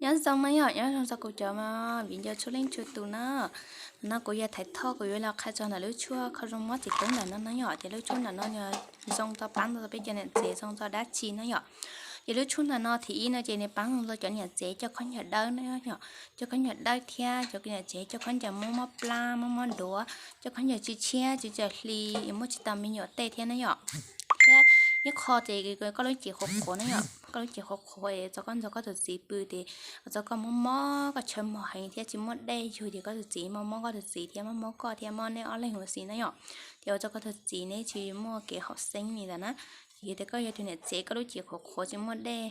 Nyob zoo na yom, nyob zoo txog kuv cov viv ncaus txhua leej txhua tus na. Ntawm no kuv yog Thaiv Thoj, kuv yuav los qha txog ntawm lub tshuaj kho zoo mob txiv tub ntawm no na yom. Ces lub tshuaj ntawm no zoo tau pab tau peb cov niam tsev, zoo tau dab tsi na yom. Ces lub tshuaj ntawm no thib ib no ces nws pab tau cov niam tsev coj khaub ncaws dawb na yom, coj khaub ncaws dawb thiab cov niam tsev coj khaub ncaws mob mob plab mob mob duav, coj khaub ncaws tsis tshiab tsis tsaws hli, muaj tsis tau me nyuam tej thiab na yom. Thiab ib qho ces koj lub cev qhuav qhuav na yom, koj lub cev qhuav qhuav es txog koj nrog koj tus txiv pw ces ua rau koj mob mob, koj tshaw mog heev thiab tsis muaj dej yug ces koj tus txiv mob mob koj tus txiv thiab mob mob koj thiab mob neb ob leeg ua si na yom. Ces ua rau koj tus txiv neb tsis muaj kev haum xeeb li ntawd na. Yog tias koj yog tus niam tsev koj lub cev qhuav qhuav tsis muaj dej,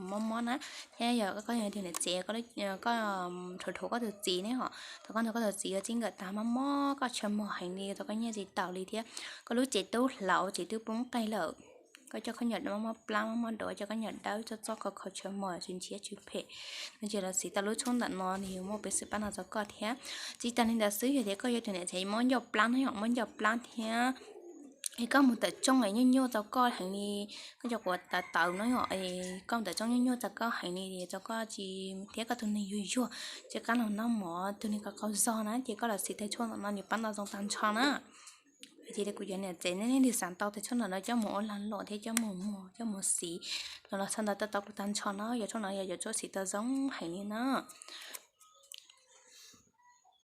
mob mob na, thiab yog koj yog tus niam tsev koj dhuav dhuav koj tus txiv ne ho, thaum koj nrog koj tus txiv ua txij nkawm tas mob mob koj tshaw mog heev li, tau koj nyiaj tsis taus li thiab koj lub cev tub hlauv, cev tub poob qeeg lawm. Koj coj khaub ncaws mob mob plab mob mob duav, coj khaub ncaws dawb txoj txoj kho kho tshaw mog tsis ntshiab tsis phem no ces los siv tau lub tshuaj ntawm no nws yuav muaj peev xwm pab no rau koj thiab. Tsis tas li ntawd xwb, yog tias koj yog tus niam tsev mob ncauj plab no yom, mob ncauj plab thiab es koj mus tawm rooj es nyuaj nyuaj rau koj heev li, koj cov quav tawv tawv no yom, koj mus tawm rooj nyuaj nyuaj rau koj heev li, rau koj tsis, thiab koj tus neeg yuag yuag tsis qab los noj mov, tus neeg qaug qaug zog na, ces koj los siv tais tshuaj ntawm no nws pab tau zoo tag nrho na. Ces kuv cov niam tsev nej leej twg xav tau tais tshuaj ntawm no coj mus ua lag luam thiab coj mus muag coj mus siv los los txog ntawd tau tau kuv tag nrho no. Yog tshuaj no yog yog tshuaj siv tau zoo heev li na.